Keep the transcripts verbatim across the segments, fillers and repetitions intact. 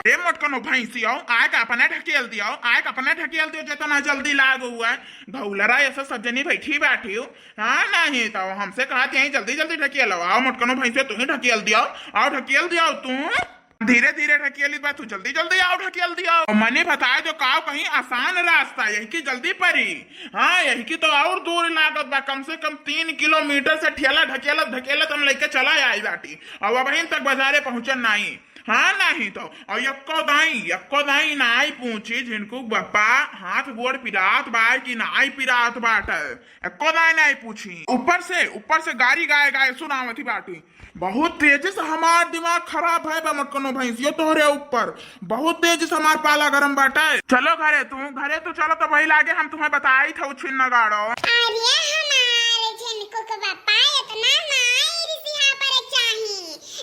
ए मोटकनो भैंसियो, आय का अपने ढकेल दियो, आय का अपने ढकेल दियो, जेतना जल्दी लाग हुआ है। घौलरा ऐसे सब जनी बैठी बैठी हो। हाँ, नहीं तो हमसे कहत यहीं जल्दी जल्दी ढकेल आओ। आओ मोटकनो भैंसियो, तू ही ढकेल दियो। आओ ढकेल दियो तू। धीरे धीरे ढकेली बा तू, जल्दी जल्दी आओ ढकेल दियो। और मने बताए जो काव कहीं आसान रास्ता, यही की जल्दी परी। हाँ, यही की तो और दूर लागत बा, कम से कम तीन किलोमीटर से ठेला ढकेलत ढकेलत हम लेके चला आई बाटी। और अबहिन तक बाजारे पहुँचन नहीं। हाँ, नहीं तो। और यक्को दाई, यक्को दाई नाई पूछी, झिनकू बप्पा हाथ गोड़ पिरात बा कि नाई पिरात बाटे। यक्को दाई नाई पूछी। ऊपर से, ऊपर से गारी गाए गाए सुनावती बाटी। बहुत तेजी से हमार दिमाग खराब है बा मोटकनो भैंसियो तोहरे ऊपर। बहुत तेजी से हमार पाला गरम बाटे। चलो घरे तू, घरे तू चलो तो वही लागे हम तुम्हें बताई था उछिन नगाड़ो। अरे हमारे झिनकू के बप्पा, इतना नाई रिसिहा पर चाही।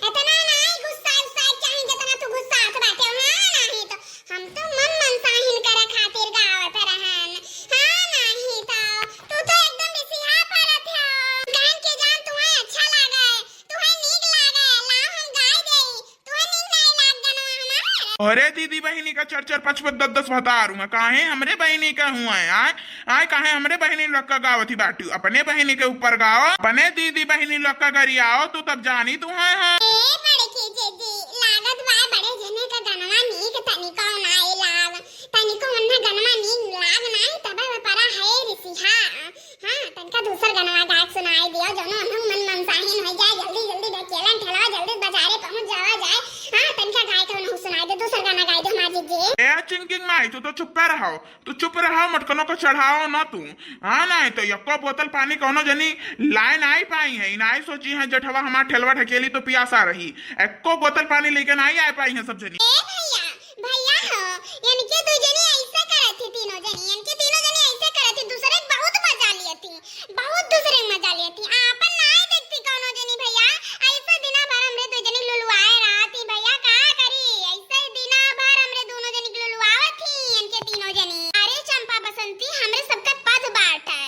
इतना नाई गुस्सा उस्सा चाही, जितना तू गुस्सात बाटे। हाँ, नहीं तो हम तो मन मनसाहिन करे खातिर गावत रहन। हाँ, नहीं तो तू तो एकदम रिसिहा परत हो। कहन के जान तुम्हें अच्छा लागे, तुम्हें नीक लागे, लाओ हम गाय देई। तुम्हें नीक नाई लाग गनवा हमार। अरे दीदी बहिनी का चार चार पाँच पाँच दस दस भतार हुआ, काहे हमरे बहिनी का हुआ है? आय, आय, काहे हमरे बहिनी लोग का गावत ही बाटू? अपने बहिनी के ऊपर गाओ, अपने दीदी बहिनी लोग का गरियाओ, तू तब जानी तू है, हाँ। ए बड़की जीजी, लागत बा बड़े जने का गनवा नीक तनिको नाई लाग, तनिको उन्हें गनवा नीक लाग नाई, तबे में परा है रिसिहा। हाँ, तनिका दूसर गनवा गायक सुनाई दियो, जौनो हम मन मनसाहिन हो जाए, जल्दी जल्दी ढकेलन ठेलवा, जल्दी बाजारे पहुँच जावा जाए। हाँ, तनिका गायक उन्हों सुनाई दे, दूसर गाना गाई दे हमार जीजी। ए चिंकिंग माई, तू तो चुप्पे रहो। तू चुप रहा, मटकनों को चढ़ाओ ना तू। हाँ, नाहीं तो यक्को बोतल पानी कौनो जनी लाए नाहीं पाई है, नाहीं सोची है जेठवा हमार ठेलवा ढकेली तो पियासा रही। एक्को बोतल पानी लेके नाहीं आए पाई है सब जनी। ए भैया, भैया हो, इनके दू जनी ऐसे करत थी, तीनों जनी, इनके तीनों जनी ऐसे करत थी, दूसरे के बहुत मजा लिए थी, बहुत दूसरे के मजा लिए थी। आपन नाहीं देखती कौनो जनी भैया, ऐसे दिना भर हमरे दू जनी लुलुआए रहती भैया, का करी? ऐसे दिना भर हमरे दोनों जनी के लुलुआवत थी, इनके तीनों जनी। अरे चंपा बसंती, हमरे सबके पद बाटे,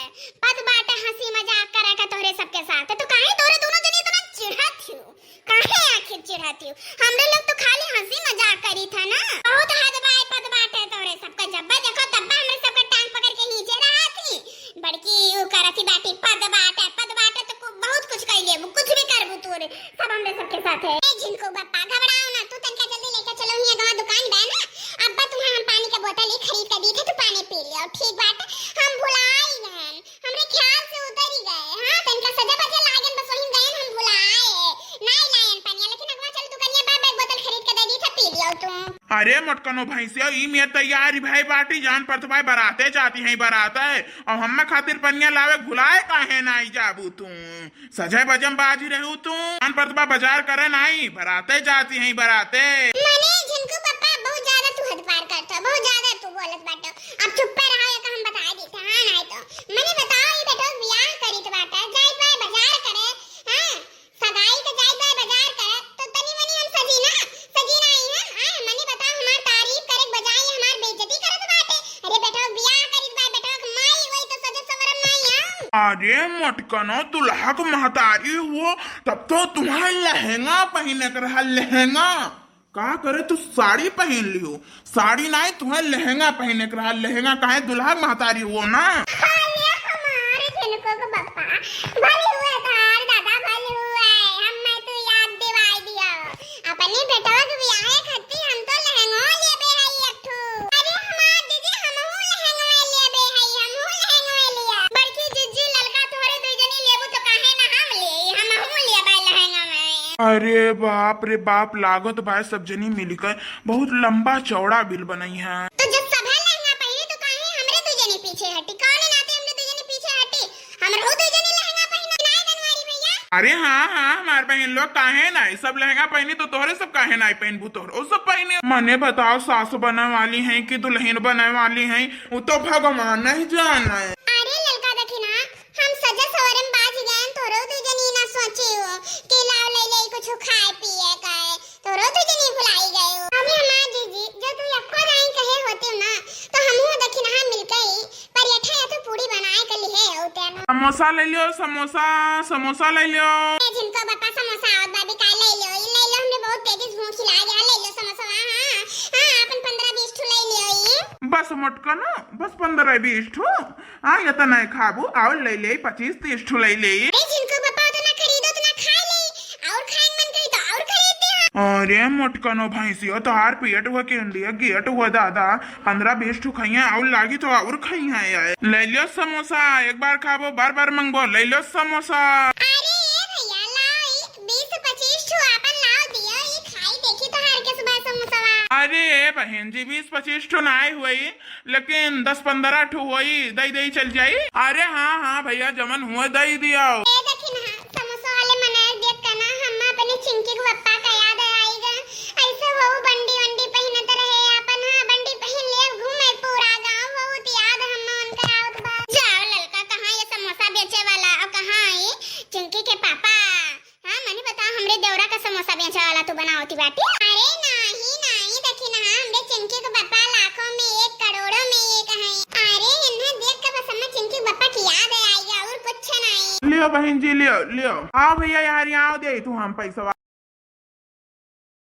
पद बाटे हंसी मजाक करे का तोहरे सबके साथ। तो काहे तोहरे दोनों जनी इतना चिढ़त हो? काहे आखिर चिढ़त हो? हमरे लोग तो खाली हंसी मजाक करी था ना। बहुत हद बाय पद बाटे तोहरे सबके, जब्बे देखो तब्बे हमरे सबके टांग पकड़ के नीचे रहत ही। बड़की ऊ करत ही बाटी, पद बाटे, पद बाटे तो कु-, बहुत कुछ कह लेबू, कुछ भी करबू तू रे, सब हमरे सबके साथ है। ए झिनकू बप्पा, घबराओ ना, तू तनका जल्दी लेके चलो, हियां गवा दुकान बा ना, अब्बा तुम्हें हम पानी के बोतल ही खरीद के दी थे, तू पानी पी लियो, ठीक बाटे, हम भुलाई गए, हमरे ख्याल से उतर ही गए। हाँ, तनका सजे बजे लागन, बस वहीं गए हम भुलाए, नाहीं लायन पानी, लेकिन अगवा चल दुकानिया बा, एक बोतल खरीद के दे दी थे, पी लियो तू। अरे मोटकनो भैंसिया, ई में तैयारी भई बाटी, जान परत बाय बराते जाती हैं बराते, और हम्मे खातिर पनिया लावे भुलाए काहे नाहीं जाबू तू? सजे बजे में बाजी रहू तू, जान परत बा बाजार करे नाहीं, बराते जाती हैं बराते। मने झिनकू पप्पा बहुत ज्यादा तू हद पार करत हो, बहुत ज्यादा तू बोलत बाटो। अब चुप्पे रहो, ये तो हम बताए दी थे, हाँ नाहीं तो। मने बताओ, ये बेटो बियाह करित बाटा, जाई पाए बाजार करे, हाँ? सगाई के जाई बा बाजार करे, तो तनी मनी हम सजी ना, सजी ना आई हम। आए, मनी बताओ, हमार तारीफ करे के बजाय हमार बेइज्जती करत बाटे। अरे बेटवा बियाह करित बा, बेटवा के माई वही तो सजे सवरम नाहीं हम। अरे मटकनो, दुल्हा के महतारी हो, तब तो तुम्हार लहंगा पहिने के रहा, लहंगा। का करे तू साड़ी पहिन लियो? साड़ी नाहीं, तुम्हें लहंगा पहिने के रहा, लहंगा। काहे दुल्हा महतारी हो ना? अरे हमारे झिनकू के बप्पा, भले हुए थार दादा, भले हुए, हम मैं तू याद दिवाई दियो। अपनी बेटवा के बियाहे खातिर हम तो लहंगो लेबे हई एक ठो। अरे हमार जीजी, हमहू लहंगवा लेबे हई, हमहू लहंगवा लिया। बड़की जीजी, ललका तोहरे दुई जनी लेबू तो काहे ना हम ले, हमहू लेबे लहंगवा। अरे बाप रे बाप, लागत बा सब जनी मिलकर बहुत लंबा चौड़ा बिल बनई है। तो जब सभे लहंगा पहिने तो काहे हमरे दू जनी पीछे हटी? कौने नाते हमरे दू जनी पीछे हटी? हमरहू दू जनी लहंगा पहिना नाय बनवारी भैया। अरे हाँ हाँ, हमार बहन लोग काहे नाय सब लहंगा पहिनी, तो तोहरे सब काहे नाय पहिनबू? तोहरो सब पहिने। मने बताओ, सास बने वाली हैं कि दुल्हन बने वाली हैं, वो तो भगवान नहीं जाने। अरे ललका देखी ना, हम सजे सवरे में बाज गए, तोहरो दू जनी ना सोचे हो कि लाओ ले ले कुछ खाए पिए का है। तोरो तो जनी भुलाई गए हो। अबे हमार जीजी, जो तू यक्को दाई कहे होते ना, तो हमहू दखिनहा मिलके ही परेठा या तो पूड़ी बनाए के लिहे होते ना। समोसा ले लियो, समोसा, समोसा ले लियो। ए झिनकू बप्पा, समोसा आवत बा, बिकाए ले लियो, ई ले लियो, हमरे बहुत तेजी से भूख हिला गया, ले लियो समोसा, हाँ, हाँ, बस मोटकनो, बस पन्द्रह बीस ठो। हाँ, एतना खाबू, और ले ले, पच्चीस तीस ठो ले ले। ए, जिनको पापा उतना खरीदो, उतना खा ले, और खाए मन करी तो और खरीद दे। अरे मोटकनो भैंसियो, तोहार पेट हुआ कि इंडिया गेट हुआ दादा, पन्द्रह बीस ठो खइया और लागी तो और खइया यार। ले लियो समोसा, एक बार खाबो, बार बार मंगबो, ले लियो समोसा। अरे ए भैया, लाओ, ई बीस पच्चीस ठो आपन लाओ, दियो, ई खाई, देखी तोहार के सुबह समोसवा। अरे ए बहन जी, बीस पच्चीस ठो नाई हुई, लेकिन दस पन्द्रह ठो होई, दई दई चल जाई। अरे हाँ हाँ भैया, जमन हुआ दई दियाओ। ए देखी ना, समोसा वाले मनाए देख के ना, हम अपने चिंकी के पप्पा का याद आई गा। ऐसे वो बंडी वंडी पहिनत रहे आपन, हाँ, बंडी पहिन ले घूमे पूरा गाँव, बहुत याद हम उनका आवत बा। जाओ ललका, कहाँ ये समोसा बेचे वाला और कहाँ आई चिंकी के पापा? हाँ, मने बता, हमरे देवरा का समोसा बेचे वाला तू बनावती बाटी? अरे नाही, नाही, देखी ना, हमरे चिंकी के पापा लाखों में एक, करोड़ों में एक हैं। अरे इन्हें देख के बस हमें चिंकी के पापा की याद आई, और कुछ नहीं। लियो बहन जी, लियो, लियो। आओ भैया, यार, यहाँ आओ, दे तू हम पैसा। हाँ,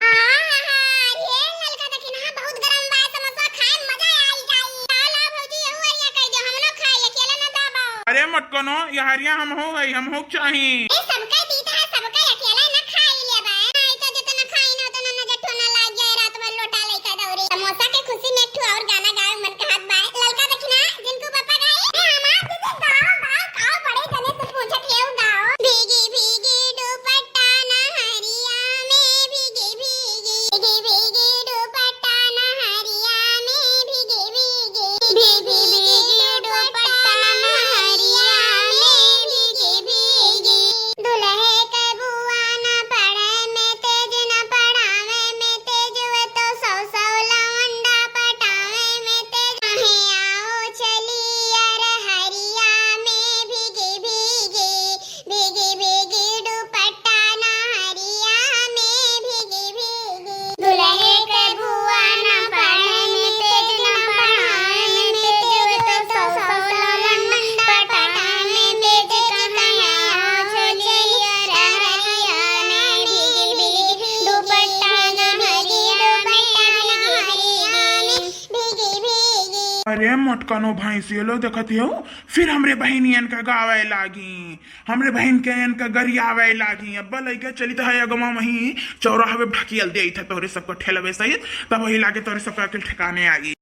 हाँ, हाँ, अरे ललका देखी ना, बहुत गरम बा, समोसा खाए मजा आई जाई। ला, ला भौजी, यहू अरिया कह दे, हम लोग खाई, अकेले ना दाबाओ। अरे मोटकनो, ये हरिया हम हो गई, हम हो चाही। ए, सबका दीत है, सबका अकेला ना खाई लेबे। नहीं तो जितना खाई ना, उतना न जठो ना लाग जाए, रात भर लोटा लेके दौड़ी। समोसा के खुशी में एक ठो और गाना गावे मन कहत बा। ललका देखी ना, जिनको पापा गाई, ए, हमार दीदी गाओ, गाओ, गाओ, बड़े जने से पूछत है, गाओ। भीगी भीगी दुपट्टा ना हरिया में, भीगी भीगी, भीगी भीगी दुपट्टा ना हरिया में, भीगी भीगी, भीगी भीगी दुपट्टा ना हरिया में, भीगी भीगी। दुल्हे के बुआ ना पढ़े में तेज, ना पढ़ावे में तेज, वे तो सौ सौ लवंडा पटावे में तेज। कहे आओ चली यार हरिया में, भीगी भीगी, भीगी भीगी दुपट्टा ना हरिया में, भीगी भीगी। दुल्हे के बुआ ना पढ़े में तेज, ना पढ़ावे में तेज, वे तो सौ सौ लवंडा पटावे में तेज। कहे आओ चली यार हरिया में, भीगी भीगी दुपट्टा ना हरिया में, भीगी भीगी, भीगी भीगी। अरे मोटकनो भैंसियो लो देखत हो, फिर हमरे बहिनियन का गावे लागी। हमरे बहिन के इनका गरियावे लागी। अब्बा लइका चलित है अगवा वहीं चौराहे पे ढकियल देइत है तोहरे सबको ठेलवे सहित, तब वही लागे तोहरे सबका अकिल ठिकाने आई।